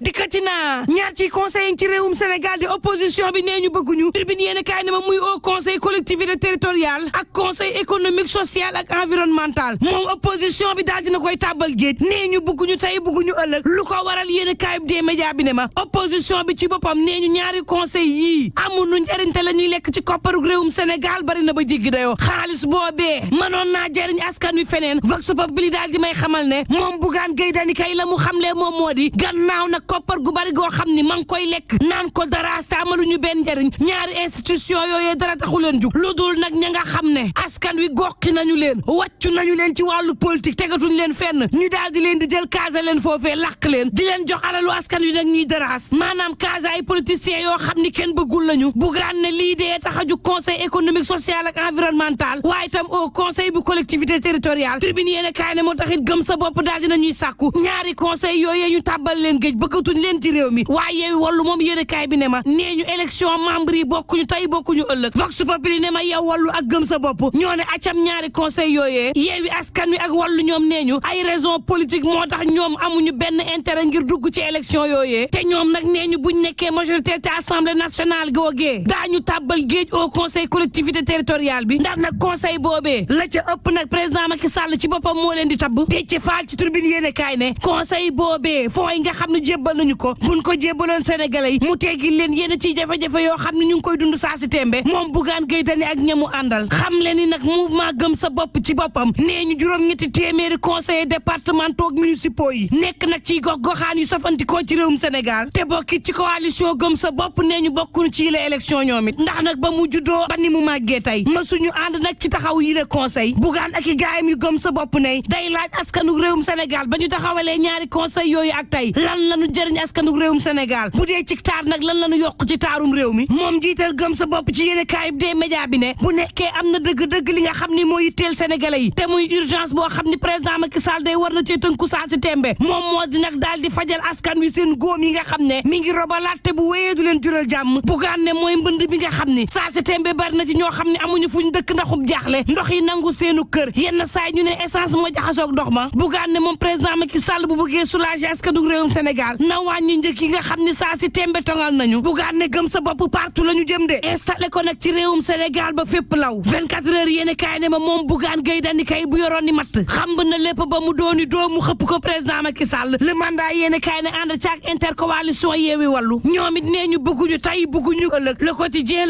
dikkati naa ñaar ci conseil ci réewum Sénégal di opposition bi nee ñu bëgguñu tribune yéen kaay ne ma muy au conseil collectivité territoriale ak conseil économique social ak environnemental moom opposition bi daal dina koy tàbbal géej nee ñu bëgguñu tey bëgguñu ëllëg lu ko waral yéen kaay bi des médias bi ne ma opposition bi ci boppam nee ñu ñaari conseil yii amuñu njëriñ te la ñuy lekk ci kopparu réewum Sénégal bari na ba jéggi dayoo xaalis boobee mënoon naa jëriñ askan wi feneen vox populi daal di may xamal ne moom Bougane Gueye Dany kay la mu xamle moom moo di gannaaw nag koppar gu bari goo xam ni ma ngi koy lekk naan ko dara amaluñu benn njëriñ ñaari institution yooyu dara taxu leen jug lu dul nag ña nga xam ne askan wi goxi nañu leen wàccu nañu leen ci wàllu politique tegatuñ leen fenn ñu daal di leen di jël kaasa leen foofee làq leen di leen jox alalu askan wi nag ñuy daraas maanaam kaasa ay politiciens yoo xam ni kenn bëggul lañu Bougane ne lii dee tax a jug conseil économique social ak environnemental waaye itam au conseil bu collectivité territoriale tribune yéen kaay ne moo taxit gëm sa bopp daal dina ñuy sàkku ñaari conseil yooyee ñu tàbbal leen géej bëggatuñ leen ci réew mi waaye wallu moom yéen kaay bi ne ma nee ñu élection membre yi bokkuñu tey bokkuñu ëllëg vox populi ne ma yow wallu ak gëm sa bopp ñoo ne acam ñaari conseil yooyee yeewi askan wi ak wallu ñoom nee ñu ay raison politique moo tax ñoom amuñu benn intérêt ngir dugg ci élection yooyee te ñoom nag nee ñu buñ nekkee majorité te assemblée nationale googee daañu tàbbal géej au conseil collectivité territoriale bi ndax nag conseil boobee la ca ëpp nag président Macky Sall ci boppam moo leen di tabb te ci faal ci tribune yéene kaay ne conseil boobee fooy nga xam ne jébbal nañu ko buñ ko jébbaloon sénégalais yi mu teggil leen yéen ci jafe-jafe yoo xam ne ñu ngi koy dund saa si tembe moom Bougane Gueye Dany ak ñamu àndal xam leen ni nag mouvement gëm sa bopp ci boppam nee ñu juróom-ñetti téeméeri conseillers départementaux ak municipaux yi nekk nag ci gox-goxaan yu safantikoo ci réewum Sénégal te bokkit ci coalition gëm sa bopp nee ñu bokkuñu ci yile élection ñoom it ndax nag ba mu juddoo ba ni mu màggee tey mësuñu ànd nag ci taxaw yile conseil Bougane ak i gaayam yu gëm sa bopp ne day laaj askanu réewum Sénégal ba ñu taxawalee ñaari conseil yooyu ak tey lan lañu jëriñ askanu réewum Sénégal bu dee ci taar nag lan lañu yokk ci taarum réew mi moom jiital gëm sa bopp ci yéene kaayib des médias bi ne bu nekkee am na dëgg-dëgg li nga xam ni moo yitteel sénégalais yi te muy urgence boo xam ni président Macky Sall day war na cee tënku saa si tembe moom moo di nag daal di fajal askan wi seen góom yi nga xam ne mi ngi robalaat te bu wéyee du leen jural jàmm Bougane ne mooy mbënd bi nga xam ni saa si tembe bari na ci ñoo xam ne amuñu fuñ dëkk ndaxub jaaxle ndox yi nangu seenu kër yenn saay ñu ne essence moo jaxasoog ndox ma Bougane ne moom président Macky Sall bu bëggee soulager askanu réewum Sénégal na wàññi njëkk yi nga xam ne saa si tembe tongal nañu Bougane ne gëm sa bopp partout la ñu jëm de installé ko nag ci réewum Sénégal ba fépp law 24 heures yéene kaay ne ma moom Bougane Gueye Dany kay bu yoroon ni matt xam na lépp ba mu dooni doomu xëpp ko président Macky Sall le mandat yéene kaay ne ànd ci ak intercoalition Yewwi Wallu ñoom it nee ñu bëgguñu tey bëgguñu ëllëg le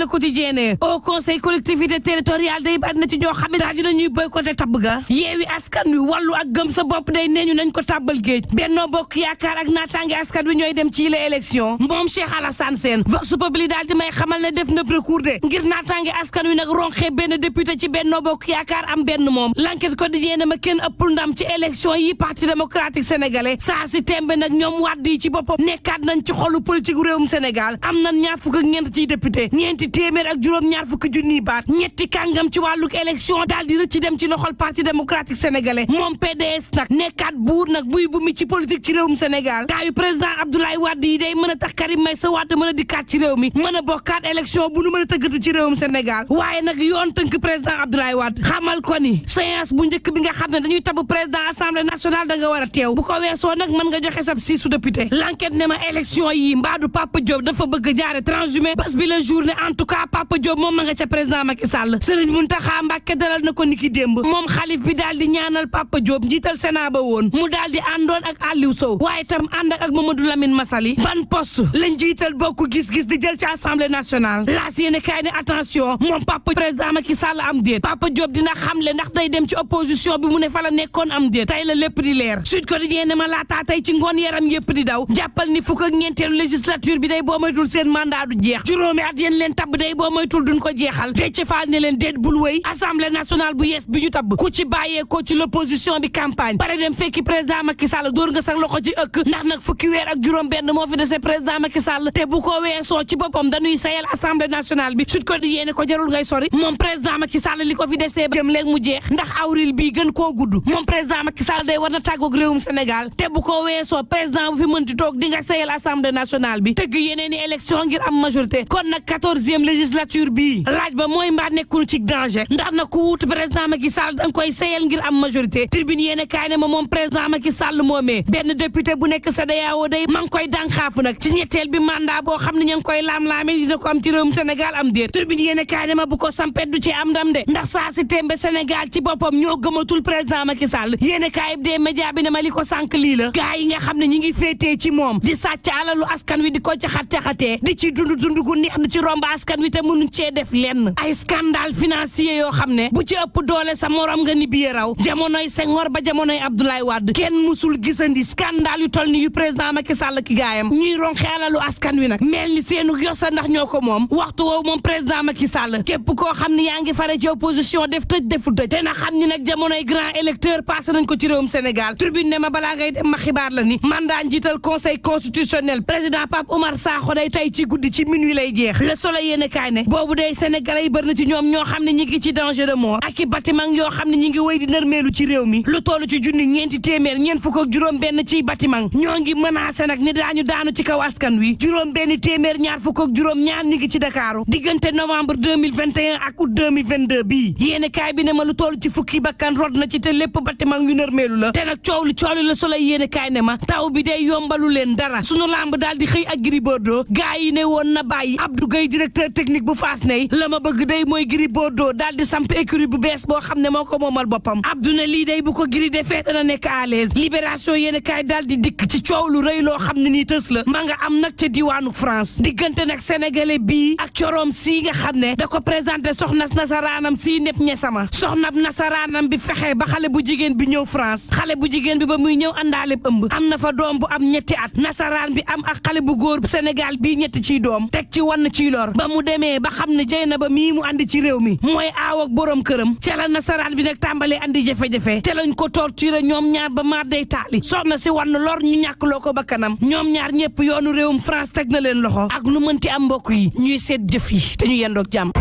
quotidien ne au conseil collectivité territoriale day bari na ci ñoo xam ne daal dinañuy boycotté tabb ga Yewwi askan wi Wallu ak gëm sa bopp day nee ñu nañ ko tàbbal géej Benno Bokk Yaakaar ak naataange askan wi ñooy dem ci la élection moom Cheikh Alassane Sène vox populi daal di may xamal ne def na recours de ngir naataange askan wi nag ronxee benn député ci Benno Bokk Yaakaar am benn moom l'enquête quotidien ne ma kenn ëppul ndam ci élection yi parti démocratique sénégalais saa si tembe nag ñoom wàdd yi ci boppam nekkaat nañ ci xolu politique réewum Sénégal am nañ ñaar fukk ak ñeent ciy député ñeenti téeméer ak juróom ñaar fukki junniy baat ñetti kàngam ci wàlluk élection daal di rëcc dem ci loxol parti démocratique sénégalais moom PDS nag nekkaat buur nag buy bu mi ci politique ci réewum Sénégal kaayu président Abdoulaye Wade yi day mën a tax Karim Meïssa Wade mën a dikkaat ci réew mi mën a bokkaat élection bu nu mën a tëggatu ci réewum Sénégal waaye nag yoon tënk président Abdoulaye Wade xamal ko ni séance bu njëkk bi nga xam ne dañuy tabb président assemblée nationale da nga war a teew bu ko weesoo nag mën nga joxe sab siisu député l'enquête ne ma élection yi mbaadu Papa Diop dafa bëgg jaare transhumé bés bi la journée en tout cas Papa Diop moom ma nga ca président Macky Sall Serigne Mountakha Mbacké dalal na ko niki démb moom xalif bi daal di ñaanal Papa Diop njiital Sénat ba woon mu daal di àndoon ak Aliou Sow waaye tam ànd ak Mamadou Lamine Massaly ban poste lañ jiital bokk gis-gis di jël ci assemblée nationale laas yéene kaay ne attention moom Papa président Macky Sall am déet Papa Diop dina xamle ndax day dem ci opposition bi mu ne fa la nekkoon am déet tey la lépp di leer Sud Quotidien ne ma laataa tey ci ngoon yaram yépp di daw jàppal ni fukk ak ñeenteelu législature bi day boo moytul seen mandat du jeex juróomi at yéen leen tabb day boo moytul duñ ko jeexal te ci faal ne leen déet bul wéy assemblée nationale bu yees bi ñu tabb ku ci bàyyeekoo ci l'opposition bi campagne pare dem fekki président Macky Sall dóor nga sax loxo ci ëkk ndax nag fukki weer ak juróom benn moo fi dese président Macky Sall te bu ko weesoo ci boppam dañuy sayal assemblée nationale bi Sud Quotidien ne ko jarul ngay sori moom président Macky Sall li ko fi desee jëm léegi mu jeex ndax awril bii gën koo gudd moom président Macky Sall day war na tàggoog réewum Sénégal te bu ko weesoo président bu fi mënti toog di nga sayal assemblée nationale bi tëgg yeneen i élection ngir am majorité kon nag 14e législature bii laaj ba mooy mbaa nekkul ci danger ndax nag ku wuutu président Macky Sall danga koy sayal ngir am majorité tribune yéene kaay ne ma moom président Macky Sall moomee benn député bu nekk CEDEAO CEDEAO day ma ngi koy dànkaafu nag ci ñetteel bi mandat boo xam ne ña ngi koy laam-laame dina ko am ci réewum Sénégal am déet Tribune yéene kaay ne ma bu ko sampet du ci am ndam de ndax saa si tembe Sénégal ci boppam ñoo gëmatul président Macky Sall yéene kaay bi dee média bi ne ma li ko sànk lii la gaa yi nga xam ne ñi ngi féetee ci moom di sàcc alalu askan wi di ko caxat-caxatee di ci dund gu neex di ci romb askan wi te mënuñ cee def lenn ay scandale financier yoo xam ne bu ci ëpp doole sa morom nga ni biye raw jamonoy Senghor ba jamonoy Abdoulaye Wade kenn musul gisandi scandale yu toll ni yu président Macky Sall ki gaayam ñuy ronxe alalu askan wi nag mel ni seenu yosa ndax ñoo ko moom waxtu woowu moom président Macky Sall képp koo xam ne yaa ngi fare ci opposition def tëj defu tëj te na xam ni nag jamonoy grand électeur passé nañ ko ci réewum Sénégal Tribune ne ma balaa ngay dem ma xibaar la ni mandat njiital conseil constitutionnel président Pape Oumar Sakho day tey ci guddi ci minuit lay jeex Le Soleil yéene kaay ne boobu day sénégalais yi bëri na ci ñoom ñoo xam ne ñi ngi ci danger de mort ak i bâtiment yoo xam ne ñi ngi wéy di nërmeelu ci réew mi lu toll ci junni ñeenti téeméer ñeent fukk ak juróom benn ciy bâtiment ñoo ngi menacé nag ni daañu daanu ci kaw askan wi juróom benn téeméer ñaar fukk ak juróom ñaar ñi ngi ci Dakaaru diggante novembre 2021 ak août 2022 bii yéene kaay bi ne ma lu toll ci fukki bakkan rod na ci te lépp bâtiment yu nërmeelu la te nag coow li Le Soleil yéene kaay ne ma taw bi day yombalu leen dara sunu lamb daal di xëy ak Gris Bordeaux gaa yi ne woon na bàyyi Abdou Gueye directeur technique bu Fass ney la ma bëgg day mooy Gris Bordeaux daal di samp écurie bu bees boo xam ne moo ko moomal boppam Abdou ne lii day bu ko Gris defee dana nekk à l'aise Libération yéene kaay daal di dikk ci coow lu rëy loo xam ne nii tës la ma nga am nag ca diwaanu France diggante nag sénégalais bii ak coroom sii nga xam ne da ko présenté soxna nasaraanam sii nepp ñesama soxnab nasaraanam bi fexe ba xale bu jigéen bi ñëw France xale bu jigéen bi ba muy ñëw àndaale ëmb am na fa doom bu am ñetti at nasaraan bi am ak xale bu góor Sénégal bii ñetti ciy doom teg ci wann ciy lor ba mu demee ba xam ne jëy na ba mii mu andi ci réew mi mooy aaw ak borom këram ca la nasaraan bi nag tàmbalee andi jafe-jafe te lañ ko torturé ñoom ñaar ba maar day taali soxna si wann lor ñu ñàkk loo ko ba kanam ñoom ñaar ñëpp yoonu réewum France teg na leen loxo ak lu mënti am mbokk yi ñuy seet jëf yi te ñu yendoog jàmm